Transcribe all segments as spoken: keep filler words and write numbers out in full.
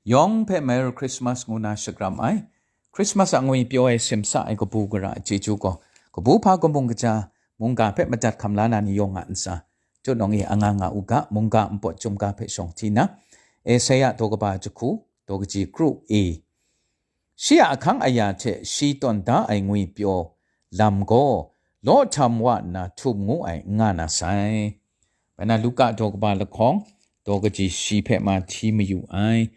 Yawng hpe Merry Christmas ngu na shakram ai. Christmas a ngwi pyaw ai simsa ai kabu gara a chyeju gaw, kabu hpa kammung kaja mungga hpe madat hkam la na ni yawng a ntsa, chut nawng e anga nga u ga, mungga npawt chyum ga hpe shawng hti na, Esaia daw kaba jahku, daw kaji kru e. Shi a ahkang aya hte shi tawn da ai ngwi pyaw lam gaw, law htam wa nna htum ngu ai n nga na sai. Bai na Luka daw kaba lahkawng, daw kaji shi hpe ma hti mayu ai.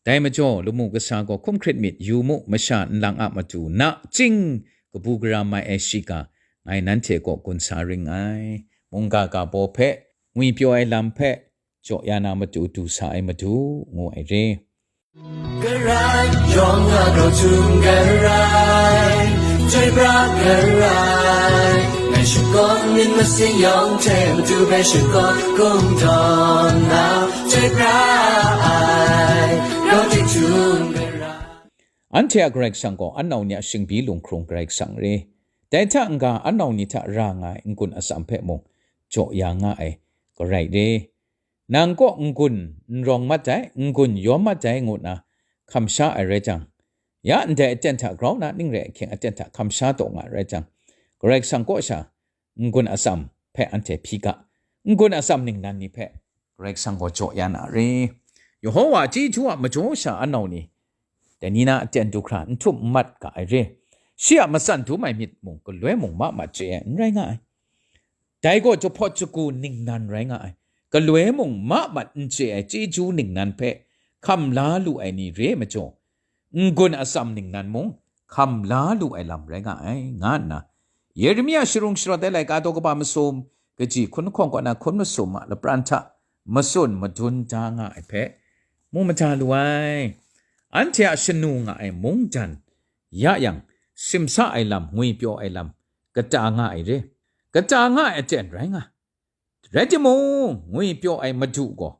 Dai majaw, lamu kasa gaw hkum hkrit myit, yu mu, masha nlang a matu nachying kabu gara mai ai shiga, ngai nanhte kaw gun sa ring ai. Mungga ga baw hpe, ngwi pyaw ai lam hpe, jaw ya na matu du sa ai matu, ngu ai re. Karai, yawng a grau htum karai, chyoi pra karai, ngai shakawn myit masin yawng hte matu hpe shakawn kungdawn na, chyoi pra ai, grau htum karai. Anhte a Karai Kasang gaw anau ni a shingbyi lunghkrung Karai Kasang re. Dai hta n-ga anau ni hta ra nga ai n-gun atsam hpe mung jaw ya nga ai, Karai re. Nang kaw n-gun n rawng mat ai, n-gun yawm mat ai ngu nna hkam sha ai rai jang, ya ndai aten hta grau na ning rai ahkying aten hta hkam sha taw nga ai rai jang, Karai Kasang kaw sha n-gun atsam hpe anhte hpyi ga, n-gun atsam ningnan ni hpe Karai Kasang gaw jaw ya na re. Yehowa chyeju a majaw sha anau ni, dai ni na aten du hkra n htum n mat ga ai re. Shi a matsan dum ai myit mung, galoi mung ma mat chye ai n rai nga ai. Dai gaw jahpawt jagu ningnan rai nga ai. Galoi mung ma mat n chye ai chyeju ningnan hpe hkam la lu ai ni re ai majaw, n-gun atsam ningnan mung hkam la lu ai lam rai nga ai, nga nna, Yeremia sharung sharawt ai laika daw kaba masum, kaji hkun lahkawng kaw na hkun masum a lapran hta matsun madun da nga ai hpe mu mada lu ai. Anhte a shanu nga ai mungdan ya yang, simsa ai lam, ngwi pyaw ai lam, kata nga ai re. Kata nga ai aten rai nga. Rai timung, ngwi pyaw ai Madu gaw,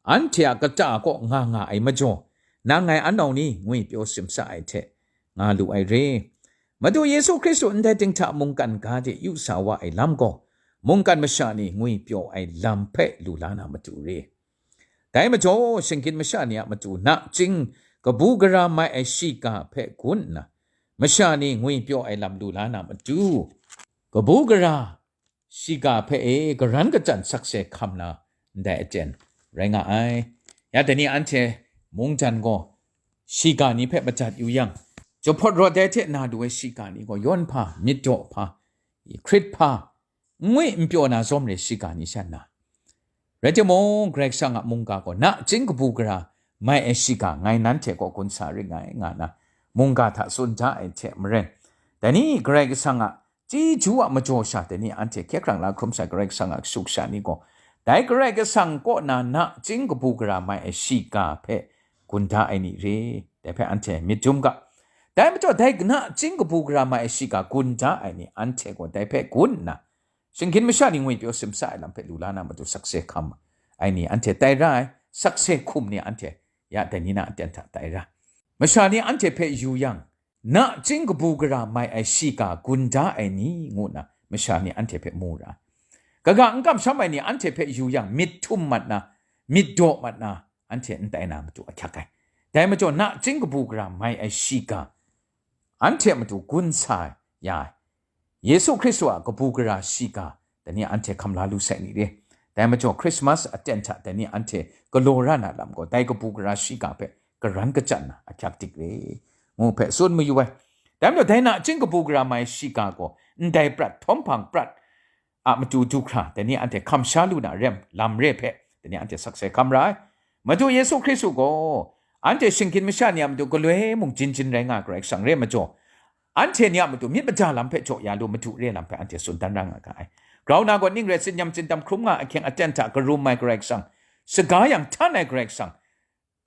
anhte a kata kaw nga nga ai majaw, nang ngai anau ni ngwi pyaw simsa ai hte nga lu ai re. Madu Yesu Hkristu ndai ting hta mungkan ga de yu sa wa ai lam gaw, mungkan masha ni ngwi pyaw ai lam hpe lu la na matu re. Dai majaw, shinggyim masha ni a matu nachying kabu gara mai ai shiga hpe gun nna, masha ni ngwi pyaw ai lam lu la na matu, kabu gara shiga hpe e karan kachyan sakse hkam na ndai aten rai nga ai. Ya dai ni anhte mungdan gaw shiga ni hpe madat yu yang, jahpawt rawt ai hte na lu ai shiga ni gaw yawn hpa, myit daw hpa, hkrit hpa, n ngwi n pyaw na zawm re shiga ni sha nna. Rai timung, Karai Kasang a mungga gaw nachying kabu gara mai ai shiga ngai nanhte kaw gun sa ring ngai, nga na mungga hta tsun da ai hte maren, dai ni Karai Kasang a chyeju a majaw sha dai ni anhte hkye hkrang la hkrum sai Karai Kasang a kashu kasha ni gaw, dai Karai Kasang kaw na nachying kabu gara mai ai shiga hpe gun da ai ni re, dai hpe anhte myit dum ga. Dai majaw, dai nachying kabu gara mai ai shiga gun da ai ni anhte gaw dai hpe gun nna, shinggyim masha ni ngwi pyaw simsa ai lam hpe lu la na matu sakse hkam ai ni anhte tai ra ai, sakse hkum ni anhte ya dai ni na aten hta tai ra. Masha ni anhte hpe yu yang, nachying kabu gara mai ai shiga gun da ai ni ngu nna masha ni anhte hpe mu ra ai. Kaga n kamsham ai ni anhte hpe yu yang, myit htum mat na, myit daw mat na, anhte n tai na matu ahkyak ai. Dai majaw, nachying kabu gara mai ai shiga anhte a matu gun sa ya ai. Yesu Hkristu a kabu gara shiga dai ni anhte hkam la lu sai ni re. Dai majaw, Christmas aten hta dai ni anhte galaw ra na lam gaw, dai kabu gara shiga hpe karan kachyan na ahkyak dik re, ngu hpe tsun mayu ai. Dai majaw, dai nachying kabu gara mai shiga gaw ndai prat, htawm hpang prat a matu du hkra, dai ni anhte hkam sha lu na rem, lam re hpe, dai ni anhte sakse hkam ra ai. Madu Yesu Hkristu gaw, anhte shinggyim masha ni a matu galoi mung jin jin rai nga ai Karai Kasang re majaw, anhte ni a matu myit maja lam hpe jaw ya lu, madu re lam hpe anhte tsun dan ra nga ga ai. Grau na gaw ning rai, tsin-yam tsindam hkrum nga ahkying aten hta karum ai Karai Kasang, saga yang htan ai Karai Kasang,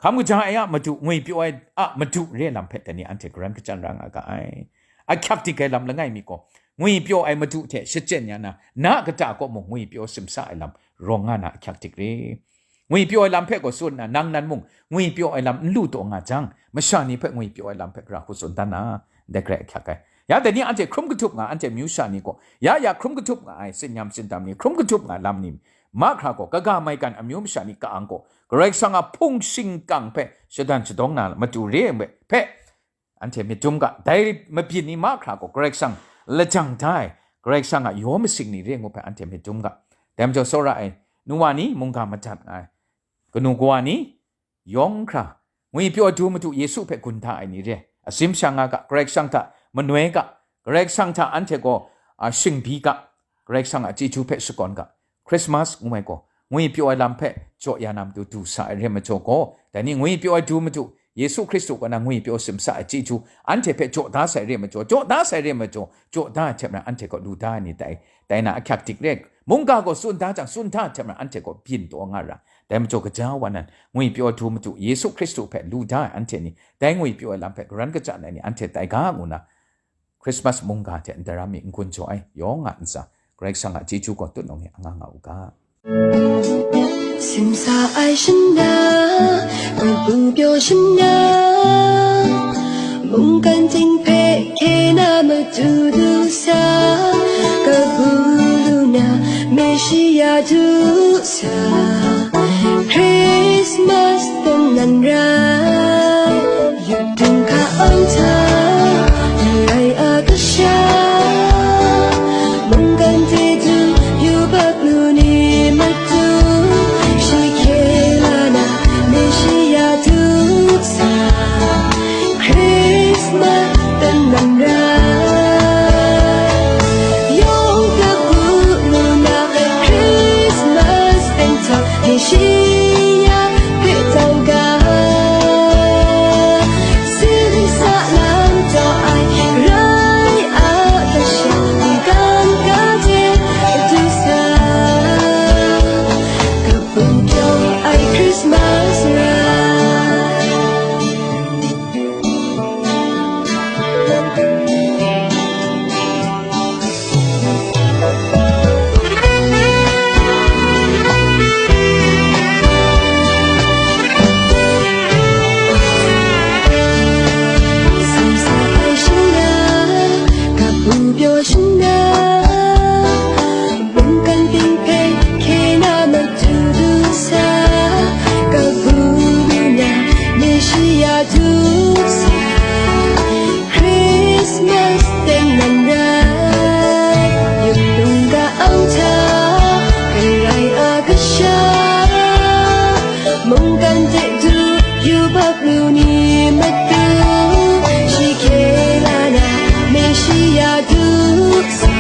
hkam kaja ai a madu, ngwi pyaw ai a madu re lam hpe dai ni anhte karan kachyan ra nga ga ai. Ahkyak dik ai lam langai mi gaw, ngwi pyaw ai madu hte shachyen ya na, na kata kaw mung ngwi pyaw simsa ai lam rawng nga na ahkyak dik re. Ngwi pyaw ai lam hpe gaw tsun nna, nang nan mung ngwi pyaw ai lam n lu taw nga jang, masha ni hpe ngwi pyaw ai lam hpe gara hku tsun dan na, ndai garai ahkyak ai. Ya dai ni anhte hkrum kahtup nga, anhte amyu sha ni gaw, ya ya hkrum kahtup nga ai, tsinyam tsindam ni, hkrum kahtup nga ai lam ni, mahkra gaw, kaga maigan amyu masha ni ka-ang gaw, Karai Kasang a hpung shingkang hpe shadan shadawng na matu re ai hpe, anhte myit dum ga, dai mabyin ni mahkra gaw, Karai Kasang lajang da ai, Karai Kasang a yaw masing ni re ngu hpe anhte myit dum ga. Dai majaw, tsawra ai, nu wa ni, mungga madat nga ai, kanu kawa ni, yawng hkra, ngwipyaw du Madu Yesu hpe gun da ai ni re, asim sha nga ga, Karai Kasang hta manoi ga, Karai Kasang hta anhte gaw, a, shingbi ga, Karai Kasang a chyeju hpe shakawn ga. Christmas ngu ai gaw, ngwipyaw ai lam hpe jaw ya na matu du sa ai re majaw gaw, dai ni ngwipyaw ai du Madu Yesu Hkristu kaw na ngwipyaw simsa ai chyeju anhte hpe jaw da sai re majaw, jaw da sai re majaw, jaw da ai hte maren anhte gaw lu da ai ni tai, tai na ahkyak dik re, mungga gaw tsun da jang, tsun da ai hte maren anhte gaw byin taw nga ra. Dai majaw, gaja wa nan, ngwipyaw du Madu Yesu Hkristu hpe lu da ai anhte ni, dai ngwipyaw ai lam hpe karan kaja ai ni anhte tai ga ngu na, Christmas mungga hte ndai ram mi n-gun jaw ai, yawng a ntsa, Karai Kasang a chyeju gaw tutnawng e anga nga u ga. Simsa ai shana, kabu pyaw shana, mungkan ting hpe hkye na matu du sa, kabu lu na, Meshia du sa, Christmas dan nan rai, yudung ka-ang hta, rai a kasha, mungkan chyeju yubak lu ni matu, shi hkye la na, Meshia du sa, Christmas dan nan rai. Yawng kabu lu na Christmas dan hta, Meshia hpe tau ga. Simsa lam taw ai, rai a kasha, mungkan ting hte du sa, kabu pyaw ai Christmas rai. Mungkan ting hpe hkye na matu du sa, kabu lu na, Meshia du sa, Christmas dan nan rai. Yudung ka-ang hta, rai a kasha, mungkan chyeju yubak lu ni matu, shi hkye la na, Meshia du sa,